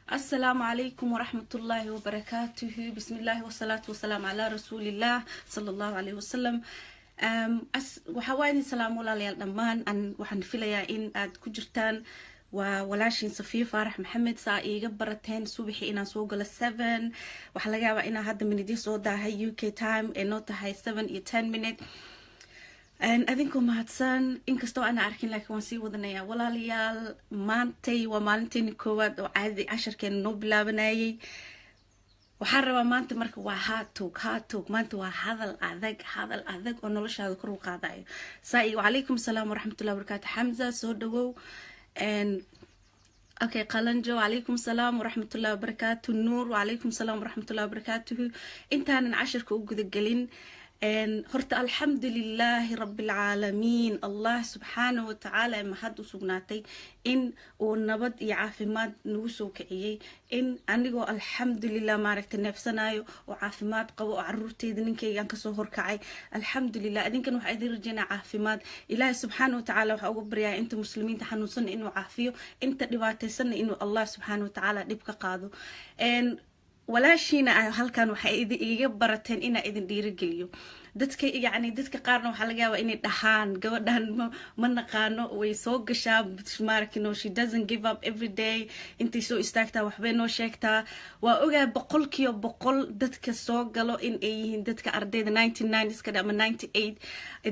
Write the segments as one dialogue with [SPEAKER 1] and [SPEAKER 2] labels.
[SPEAKER 1] Asalaamu calaykum waraxmatullaahi wabarakaatuhu. Bismillaahi wasalaatu wasalaamu calaa rasuulillaah sala Allahu caleyhi wasalam. Waxaa waa idin salaam, walaalayaal dhammaan. An waxaan filayaa in aad ku jirtaan. Waa walaashiin Safiya Faarax Maxamed. Saa iiga barateen subaxii inaan soo galo 7. Waxaa laga yaabaa inaan hadda minidyo soo daahay, UK time ee noo tahay 7 iyo 10 minute. Adinkoo mahadsan, inkastoo ana arkin, laakiin waan sii wadanayaa. Walaalayaal, maantay waa maalinteeni koowaad oo caadi casharkeena noo bilaabanayay. Waxaan rabaa maanta marka waa hard talk, hard talk. Maanta waa hadal adag, hadal adag oo noloshaada kor u qaadayo. Saa wacalaykum asalaam waraxmatullahi wabarakaatu. Xamza, soo dhawow. Okay, Qalanjo, wacalaykum salaam waraxmatullahi wabarakaatu. Nuur, wacalaykum salaam waraxmatullahi wabarakaatuhu. Intaanan casharka u gudagelin, horta alxamdulilaahi rabbilcaalamiin, Allah subxaana watacaala mahad u sugnaatay in uu nabad iyo caafimaad nagu soo kiciyey, in anigoo alxamdulilah maaragta neefsanayo oo caafimaad qabo oo caruurteyda ninkaygaan kasoo horkacay. Alxamdulilah. Idinkan waxaa idin rajaynaa caafimaad. Ilaahay subxaana watacaala waxaa uga baryaa inta muslimiinta xanuunsanna inuu caafiyo, inta dhibaataysanna inuu Allah subxaana watacaala dhib ka qaado. Walaashiina halkan waxay iga barateen inaa idin dhiirigeliyo. Dadka, yacni, dadka qaarna waxaa laga yaabaa inay dhahaan, "Gabadhan ma naqaano, way soo gashaa maaragtay, she doesn't give up every day, intay soo istaagtaa waxbay noo sheegtaa." Waa ogaa 100% dadka soo galo in ay yihiin dadka ardayda 99 iska dhe ama 98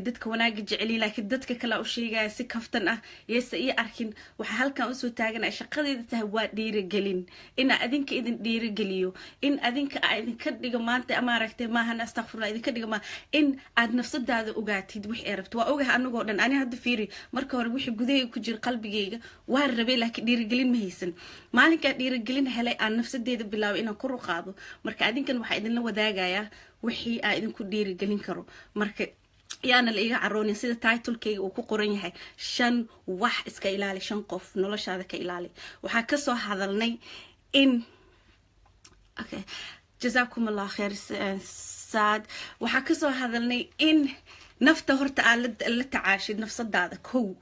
[SPEAKER 1] dadka wanaaga jeceliin, laakiin dadka kale u sheegaya si kaftan ah yeese ii arkin. Waxaa halkan usoo taaganaya shaqadeeda tahay waa dhiirigelin, inaa adinka idin dhiirigeliyo, in adinka aa idinka dhigo maanta maaragtay maahan, astaqfirullah, idinka dhigo ma in aad nafsadaada ogaatid wixii ay rabto. Waa ogahay anagoo dhan. Ani hadda fiiri, marka hore wixii gudahayga ku jira, qalbigayga waan rabay, laakiin dhiirigelin ma haysan. Maalinkaa dhiirigelin helay aan nafsadeeda bilaabay inaan kor u qaado. Marka adinkan waxaa idinla wadaagayaa wixii aa idinku dhiirigelin karo. Marka yaana la iga caroonin. Sida titlekayga uu ku qoran yahay, "Shan wax iska ilaali, shan qof noloshaada ka ilaali." Waxaa kasoo hadalnay in, okay, jazaakum Allah kheer saad. Waxaa kasoo hadalnay in nafta horta aad la tacaashid nafsadaada. Kow,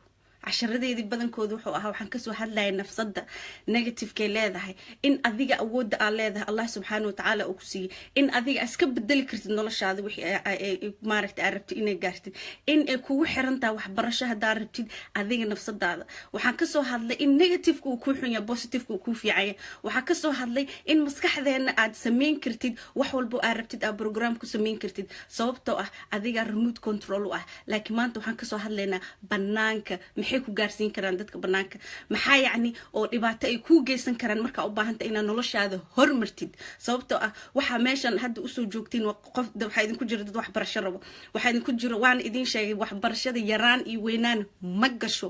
[SPEAKER 1] casharadeedii badankooda wuxuu ahaa, waxaan kasoo hadlaya nafsada negativekay leedahay, in adiga awoodda aad leedahay Allah subxaana watacaala uu ku siiyey, in adiga iska bedeli kartid noloshaada wixii maaragta aad rabtid inay gaartid, in ay kugu xiran tahay waxbarasho haddaa rabtid adiga nafsadaada. Waxaan kasoo hadlay in negativeka uu kuu xun yahay, positiveka uu kuu fiican yahay. Waxaan kasoo hadlay in maskaxdeena aad sameyn kartid wax walbo aad rabtid, aad program ku sameyn kartid, sababtoo ah adiga remote control u ah. Laakiin maanta waxaan kasoo hadlaynaa banaanka. Maxay ku gaarsiin karaan dadka banaanka? Maxaa yacni oo dhibaato ay kuu geysan karaan markaa u baahanta inaad noloshaada hormartid? Sababtoo ah waxaa meeshan hadda usoo joogtiin qof, waxaa idinku jira dad waxbarasho rabo, waxaa idinku jiro, waana idin sheegay, waxbarashada yaraan iyo weynaan ma gasho.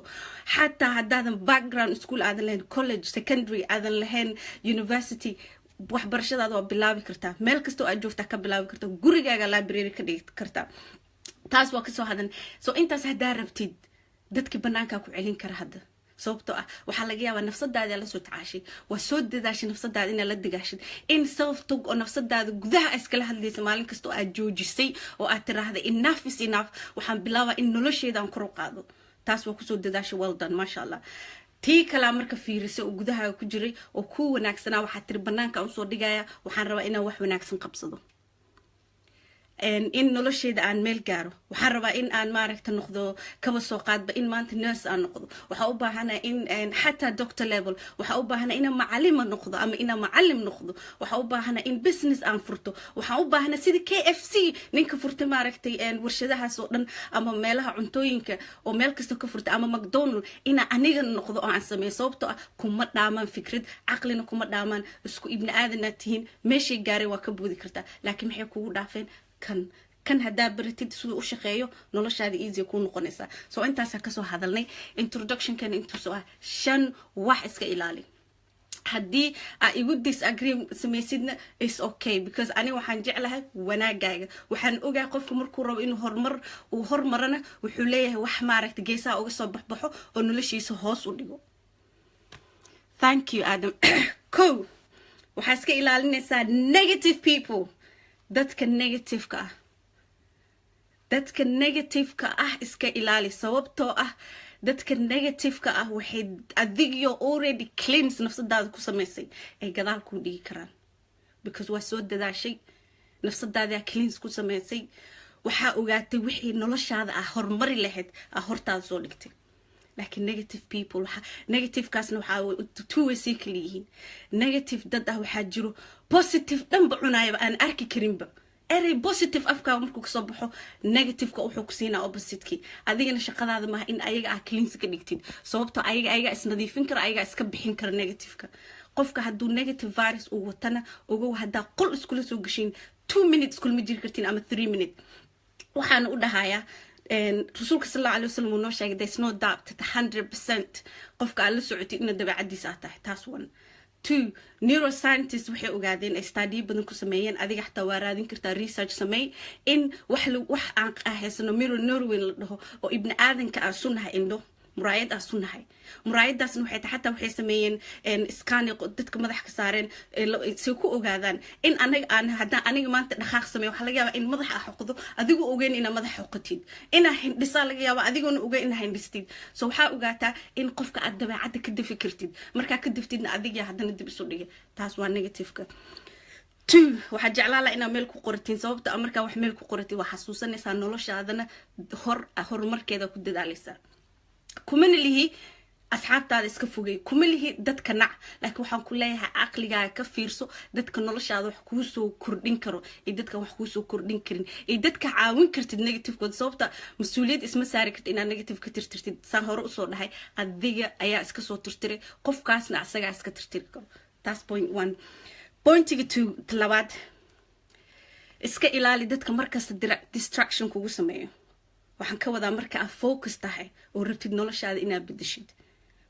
[SPEAKER 1] Xataa haddaadan background school aadan lahayn, college, secondary aadan lahayn, university, waxbarashadaada waa bilaabi kartaa. Meel kastoo aad joogtaa ka bilaabi kartaa, gurigaaga library ka dhigi kartaa. Taas waa kasoo hadan. So intaas haddaa rabtid, dadki banaankaa ku celin kara hadda, sababtoo ah waxaa laga yaabaa nafsadaada lasoo tacaashay, waa soo dadaashay nafsadaada inaad la dagaashid, in self talk oo nafsadaada gudaha iskala hadlaysa maalin kasta oo aad joojisay oo aad tiraahda, "Enough is enough, waxaan bilaabaa in nolosheeda aan kor u qaado." Taas waa kusoo dadaashay, well done, maasha Allah. Tii kalaa marka fiirisay oo gudahaaga ku jiray oo kuu wanaagsanaa, waxaa tiri, "Banaanka aan usoo dhigaya, waxaan rabaa inaan wax wanaagsan qabsado, in nolosheeda aan meel gaaro. Waxaan rabaa in aan maaragta noqdo, kaba soo qaadba, in maanta nurse aan noqdo. Waxaa u baahana in xataa doctor level. Waxaa u baahana inaan macalima noqdo ama inaan macalim noqdo. Waxaa u baahana in business aan furto. Waxaan u baahana sida KFC ninka furtay, maaragtay, warshadahaas oo dhan ama meelaha cuntooyinka oo meel kasta ka furtay, ama McDonald, inaan aniga noqdo oo aan sameeyo." Sababtoo ah kuma dhaamaan fikrad, caqlina kuma dhaamaan, isku ibni aadanaad tihiin. Meeshay gaareen waa ka boodi kartaa, laakiin maxay kugu dhaafeen? Kan haddaa baratid siduu u shaqeeyo, noloshaada easy kuu noqonaysaa. So intaasaa kasoo hadalnay introductionkan, intuusoo ah shan wax iska ilaali. Haddii aa igu disagree samaysidna is okay, because aniga waxaan jeclahay wanaagaaga. Waxaan ogahay qofka markuu rabo inuu horumar uu hormarana, wuxuu leeyahay wax maaragta geesaha uga soo baxbaxo oo noloshiisa hoos u dhigo. Thank you, Adam. Ko, waxaa iska ilaalinaysaa negative people, dadka negativeka ah. Dadka negativeka ah iska ilaali, sababtoo ah Dadka negativeka ah waxay adigiyo already cleanse nafsadaada ku samaysay ay gadaal kuu dhigi karaan, because waa soo dadaashay, nafsadaada cleanse ku samaysay, waxaa ogaatay wixii noloshaada ah horumari lahayd aa hortaada soo dhigtay. Laakiin negative people waxa negativekaasna waxaa two way sii kala yihiin. Negative dad ah waxaa jiro positive dhanba cunaayaba, aan arki karinba erey positive afkaaga markuu kasoo baxo. Negativeka wuxuu ku siinaa oppositekii. Adigana shaqadaada maaha in ayaga ah cleanse ka dhigtid, sababtoo ayaga isnadiifin kara, ayaga iska bixin kara negativeka. Qofka hadduu negative virus uu watana, ogow, haddaa qol iskula soo gashiin, 2 minutes kulma jiri kartiin ama 3 minute. Waxaana u dhahayaa, Rasuulka sal Allahu alay wasalam uu noo sheegay, there's no doubt, 100% qofka aad la socotid ina dabeecadiisa aad tahay. Taas one. Two, neuroscientist waxay ogaadeen, ay studiyo badan ku sameeyeen, adiga xataa waa raadin kartaa, research sameey, in wax aan haysano mirror neuron la dhaho oo ibni aadanka aan sunahay, indho muraayad aan sunahay. Muraayadaasna waxay tahay, xataa waxay sameeyeen scan dadka madax ka saareen si ku ogaadaan in anaga aan haddaan aniga maanta dhaqaaq sameeyo, waxaa laga yaabaa in madaxa aa xoqdo adigoo ogeyn inaa madaxa xoqatid, inaa hindhisaa laga yaaba adigoona ogeyn inaa hindhistid. So waxaa ogaataa in qofka aad dabeecadda ka dafi kartid. Markaa ka daftidna, adigaa haddana dib isu dhigay. Taas waa negativeka. Two, waxaa jeclaa laha inaa meel ku qoratiin, sababta markaa wax meel ku qoratid waa xasuusanaysaa, noloshaadana horumarkeeda ku dadaalaysaa. Kumana lihi asxaabtaada iska fogey, kuma lihi dadka nac, laakiin waxaan ku leeyahay caqligaaga ka fiirso dadka noloshaada wax kuu soo kordhin karo iyo dadka wax kuusoo kordhin karin iyo dadka caawin kartid negativekooda, sababta mas-uuliyad isma saari kartid inaad negative ka tirtirtid. Saan hore usoo dhahay, adiga ayaa iska soo tirtiray, qofkaasna asagaa iska tirtiri karo. Taas point one. Pointiga two, labaad, iska ilaali dadka markasta distraction kugu sameeyo. Waxaan ka wadaa, marka aad focus tahay oo rabtid noloshaada inaad bedeshid,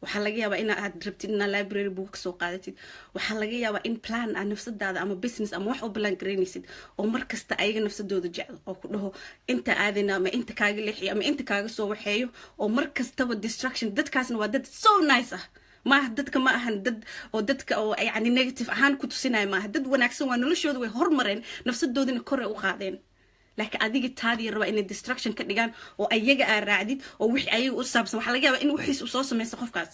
[SPEAKER 1] waxaa laga yaabaa in aad rabtid inaad library buug kasoo qaadatid, waxaa laga yaabaa in plan aad nafsadaada ama business ama wax u plan garaynaysid, oo markasta ayaga nafsadooda jecel oo ku dhaho inta aadayna ama inta kaaga leexiyo ama inta kaaga soo waxeeyo, oo mar kastaba distraction. Dadkaasna waa dad so nice ah. Maaha dadka, ma ahan dad oo dadka oo yani negative ahaan ku tusinaya maaha. Dad wanaagsan waa, noloshooda way hormareen, nafsadoodina koray u qaadeen, laakiin adiga taadii rabaa inay distraction ka dhigaan oo ayaga aa raacdid oo wixii ayaga u saabsan. Waxaa laga yaabaa in wixiis uu soo samaysto qofkaas.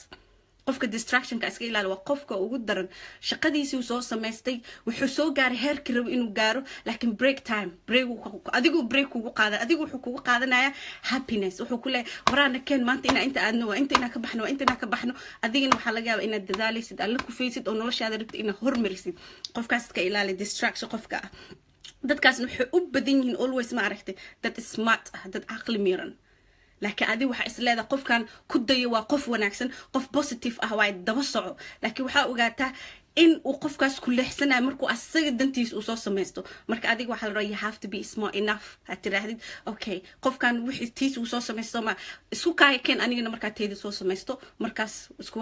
[SPEAKER 1] Qofka distractionka iska ilaali, waa qofka ugu daran. Shaqadiisii uu soo samaystay, wuxuu soo gaaray heerkii rabo inuu gaaro, laakiin break time, break adigu break kugu qaada, adigu wuxuu kugu qaadanaya happiness. Wuxuu ku leeyahay, waraana keen maanta inaa inta aadno, waa inta inaa ka baxno, waa inta inaa ka baxno. Adigana waxaa laga yaabaa inaad dadaalaysid, aad la kufaysid oo noloshaada rabtid inaad hormarisid. Qofkaas iska ilaali, distraction qofka ah. Dadkaasna waxay u badan yihiin always, ma aragtay, dad smart ah, dad caqli miiran, laakiin adi waxaa is leedahay qofkan ku dayo, waa qof wanaagsan, qof positive ah, waa daba soco. Laakiin waxaa ogaataa in uu qofkaas ku leexsanayo markuu asaga dantiisa uu soo samaysto. Marka adiga waxaa la rabaa, you have to be smart enough aad tiraahdid, okay, qofkan wixii tiisa uu soo samaysto ma isku kaaya keen, anigana markaa teyda soo samaysto, markaas isku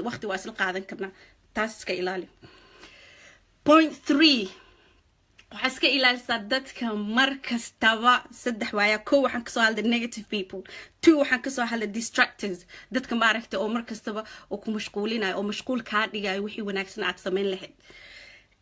[SPEAKER 1] waqti waa isla qaadan karnaa. Taas iska ilaali. Point three, waxaa iska ilaalisaa dadka mar kastaba. Saddex waaya: kow, waxaan kasoo hadlay negative people; two, waxaan kasoo hadlay distractors, dadka maaragtay oo mar kastaba oo ku mashquulinayo oo mashquul kaa dhigayo wixii wanaagsan aad samayn lahayd.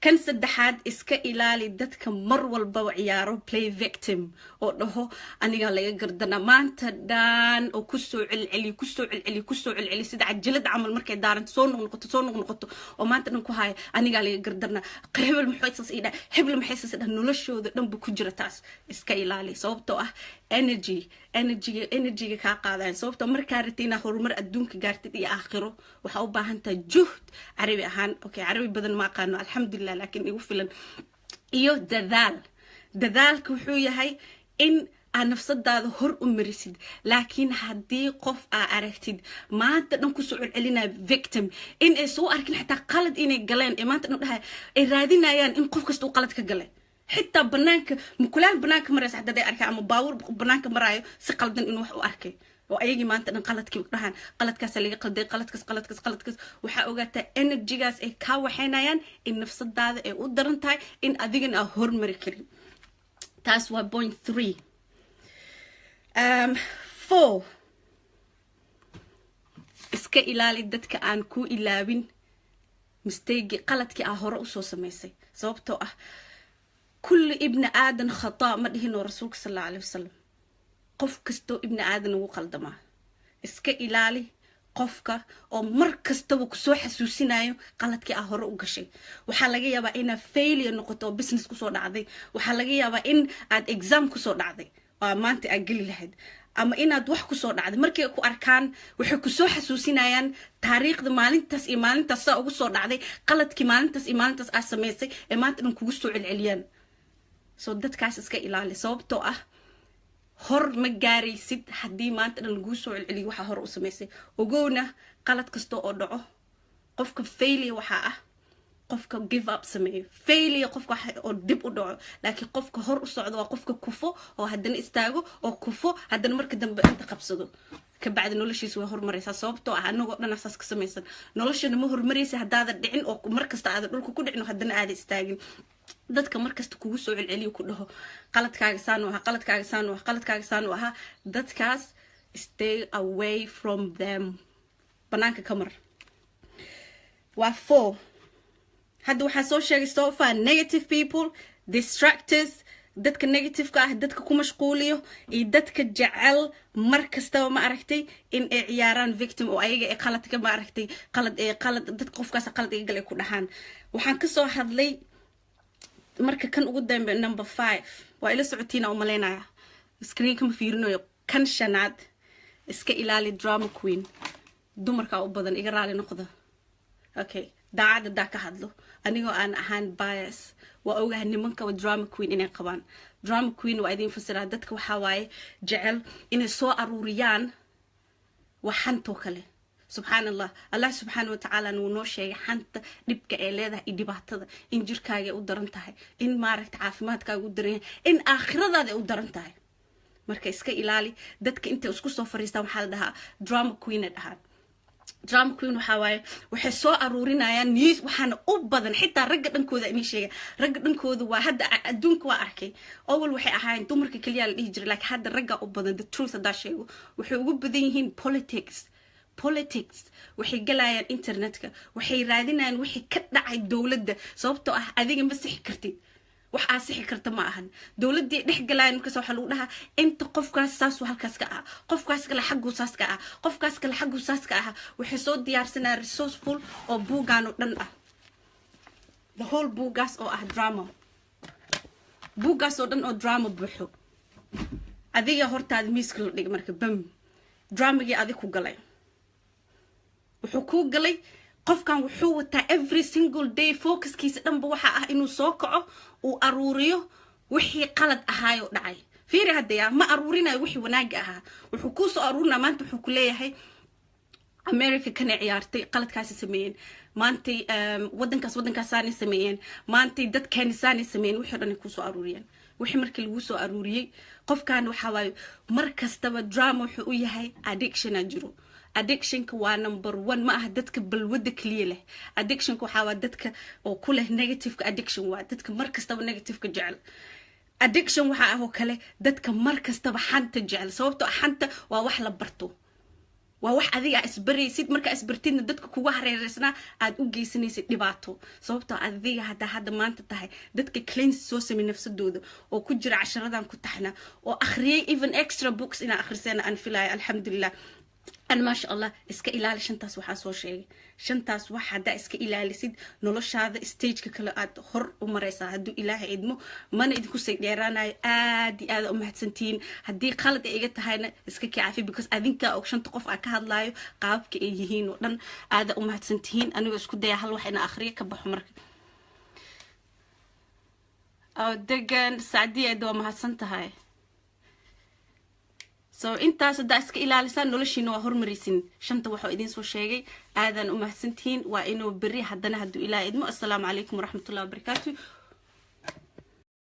[SPEAKER 1] Kan saddexaad, iska ilaali dadka mar walbaba ciyaaro play victim oo dhaho aniga laga gardana maanta dhan, oo kusoo celceliyo, kusoo celceliyo, kusoo celceliyo, sida cajalad camal markay daaranto soo noqnoqoto, soo noqnoqoto, oo maanta dhan ku haya anigaa laga gardana, hebel maxay saas ii dhaha, hebel maxay saas ii dhaha, noloshooda dhanba ku jira. Taas iska ilaali, sababtoo ah energyga kaa qaadayan. Sababtoo markaa rabtay inaad horumar adduunka gaartid iyo aakhiro, waxaa u baahan tahay juhd, carabi ahaan, okay, carabi badan ma aqaano, alxamdulilah, laakiin igu filan, iyo dadaal. Dadaalka wuxuu yahay in aad nafsadaada hor u marisid. Laakiin haddii qof aa aragtid maanta dhan kusoo celcelinaya victim, in ay soo arkin xataa qalad inay galeen, ee maanta dhan dhahay ay raadinayaan in qof kasta uu qalad ka galay, xitaa banaanka mukulaal banaanka maraysa xataa haday arkaan ama baawur banaanka maraayo si qaldan inuu wax u arkay, oo ayagii maanta dhan qaladkii dhahaan, qaladkaasa laga qalday, qaladkaas, qaladkaas, qaladkaas, waxaa ogaataa energygaas ay kaa waxaynayaan, in nafsadaada ay u daran tahay, in adigana aa hormari karin. Taas waa point three. Four, iska ilaali dadka aan ku ilaawin mistake, qaladkii aa hore usoo samaysay, sababtoo ah kulli ibni aadan khata ma dhihinoo Rasuulka sal Allahu alay wasalam? Qof kastoo ibni aadan ugu qaldamaa. Iska ilaali qofka oo mar kastaba kusoo xasuusinayo qaladkii aa hore u gashay. Waxaa laga yaabaa inaad failure noqoto oo business kusoo dhacday. Waxaa laga yaabaa in aad exam kusoo dhacday oo maanta aad geli lahayd, ama inaad wax kusoo dhacday. Markay ku arkaan, waxay kusoo xasuusinayaan taariikhda maalintaas iyo maalintaas saa ugu soo dhacday, qaladkii maalintaas iyo maalintaas aad samaysay, ee maanta dhan kugu soo celceliyaan. So dadkaas iska ilaali, sababtoo ah hor ma gaaraysid haddii maanta dhan laguu soo celceliyo waxaa hore u samaysay. Ogowna, qalad kasta oo dhaco, qofka failure waxaa ah qofka give up sameeyo, failure qofka oo dib u dhaco. Laakiin qofka hor u socdo waa qofka kufo oo haddana istaago, oo kufo haddana marka dambe inta qabsado, kabacdi noloshiisa way horumaraysaa. Sababtoo ah anagoo dhan saas ka samaysan. Noloshana ma horumaraysa haddaadan dhicin oo markasta aadan dhulka ku dhicin oo haddana aada istaagin. Dadka markasta kugu soo celceliyo, ku dhaho "Qaladkaaga saanu ahaa, qaladkaaga saanu ahaa, qaladkaaga saanu ahaa," dadkaas stay away from them, banaanka ka mar. Waa four. Hadda waxaa soo sheegay so far negative people, distractors, dadka negativeka ah, dadka ku mashquuliyo, iyo dadka jecel mar kastaba, ma aragtay, in ay ciyaaraan victim oo ayaga ay qaladka, ma aragtay, qalad ee qalad dadka qofkaas qalad iga gal ay ku dhahaan. Waxaan kasoo hadlay marka kan ugu dambe, number 5. Waa ila socotiina umaleynaya, screenka ma fiirinayo. Kan shanaad, iska ilaali drama queen. Dumarkaa u badan, iga raali noqda. Okay, daacad haddaa ka hadlo, anigoo aan ahaan bias, waa ogahay nimanka drama queen inay qabaan. Drama queen waa idin fasiraa. Dadka waxaa waaye jecel inay soo aruuriyaan waa xantoo kale. Subxaan Allah, Allah subxaana watacaala wuu noo sheegay xanta dhibka ay leedahay iyo dhibaatada, in jirkaaga ay u daran tahay, in maaragta caafimaadkaaga u daran yahay, in aakhiradaada ay u daran tahay. Marka iska ilaali dadka intay isku soo fariistaan waxaa la dhahaa drama queen ay dhahaan. Drama queen waxaa waaye waxay soo aruurinayaan news. Waxaana u badan xitaa ragga dhankooda inii sheega. Ragga dhankooda waa hadda adduunka waa arkay. Awal waxay ahaayeen dumarka keliya la dhihi jiray, laakiin hadda ragga u badan. The truth haddaa sheego, waxay ugu badan yihiin politics. Politics waxay galayaan internetka, waxay raadinayaan wixii ka dhacay dowladda, sababtoo ah adiga ma sixi kartid, wax aa sixi karta ma ahan. Dowladdii dhex galayaan. Markaas waxaa lagu dhahaa inta qofkaas saasuu halkaas ka ah, qofkaas kale xagguu saas ka ah, qofkaas kale xagguu saas ka ah. Waxay soo diyaarsanayaan resourceful oo buuggaan oo dhan ah, the whole buuggaas oo ah drama, buuggaas oo dhan oo drama buuxo. Adiga hortaada miiska la dhigay, marka bam, dramagii adig ku galay, wuxuu kuu galay. Qofkan wuxuu wataa every single day, focuskiisa dhanba waxa ah inuu soo kaco, uu aruuriyo wixii qalad ahaayoo dhacay. Fiiri haddaya, ma aruurinayo wixii wanaaga ahaa. Wuxuu kuu soo aruurinaya maanta, wuxuu ku leeyahay America kana ciyaartay, qaladkaasi sameeyeen maantay, wadankaas waddankaasaanay sameeyeen maantay, dadkeeni saanay sameeyeen. Wixii o dhan ay kuusoo aruuriyeen. Wixii markii lagu soo aruuriyey, qofkan waxaa waaye mar kastaba drama wuxuu u yahay addictiona jiro. Addictionka waa number one. Ma aha dadka balwadda keliya leh addictionka. Waxaa waa dadka oo ku leh negativeka addiction, waa dadka mar kastaba negativeka jecel. Addiction waxaa ah oo kale dadka mar kastaba xanta jecel, sababtoo xanta waa wax la barto, waa wax adiga isbaraysid. Markaa isbartidna, dadka kugu hareereysnaa aad u geysanaysid dhibaato, sababtoo adiga haddaa hadda maanta tahay dadka cleanse soo samey nafsadooda oo ku jira casharadan ku taxna oo akhriyay, even extra books inaa akhriseena aan filaya, alxamdulilah an maasha Allah. Iska ilaali shantaas waxaa soo sheegay. Shantaas wax haddaa iska ilaalisid, noloshaada stageka kale aad hor u maraysaa, hadduu Ilaahay idmo. Mana idinku say dheeraanayo. Aad iyo aada umahadsantihiin. Haddii qalad ay iga tahayna, iska kicaafi, because adinkaa og shanta qof aa ka hadlaayo qaababka ay yihiin oo dhan. Aada umahadsantihiin. Anigoo isku daya hal wax ina akhriyo ka baxo. Marka oo degan sacdiya, waa mahadsan tahay. So intaas haddaa iska ilaalisaan, noloshiina waa hormaraysin. Shanta waxuu idiin soo sheegay. Aadaan u mahadsantihiin. Waa inuu beri haddana, hadduu Ilaah idmo. Assalaamu calaykum waraxmatullahi wabarakaatu.